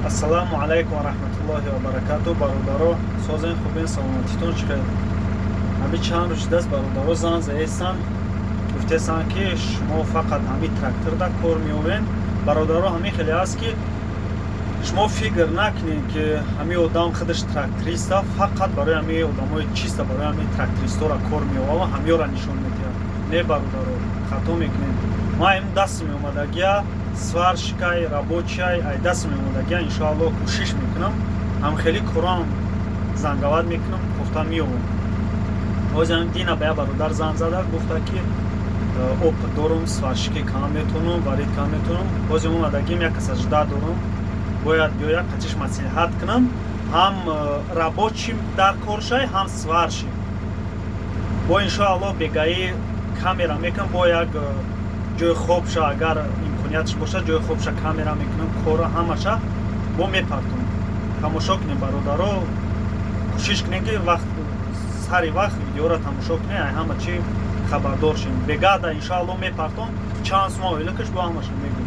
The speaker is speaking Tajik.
Ассалому алайкум ва раҳматуллоҳи ва баракату. Бародаро, созен, хубен, саломатитон чӣ хел? Ҳами чанд рӯз шудааст, бародаро зан заестан, гуфтесанд, ки шумо фақат ҳами тракторда кор меовен. Бародаро, ҳамин хеле аст, ки шумо фикр накунед, ки ҳамин одам худаш тракториста, фақат барои ҳамин одамои чиста, барои ҳамин трактористора кор меова ва ҳамёра нишон медиҳад. Не, бародаро, хато мекунед. Ман им даст меомадагия, сварщикай, рабочий, ай даст меомадагия, иншоалло, кӯшиш мекунам, ҳамхели корам занговат мекунам, кофта меовам. Ҳозир дина ба як бародар зан зада, гуфта, ки опыт дорум, сварщики кам метавонам, варить кам метавонам. Ҳозир омадагим, як каса жда дорум, бояд биёяд, қатиш маслиҳат кунам. Ҳам рабочий дар коршай, ҳам сварщик. Бо, иншоалло, бегаӣ камера мекунам, бо як ҷои хобша, агар имкониятш бошад, ҷои хобша камера мекунам, кора ҳамаша бо мепартонам. Тамошо кунем, бародаро, кӯшиш кунем, ки вақт сари вақт видеоро тамошо кунем, ай ҳама чи хабардор шем. Бегада, иншоалло, мепартон, чанд сума ойликаш, бо ҳамаша мегӯм.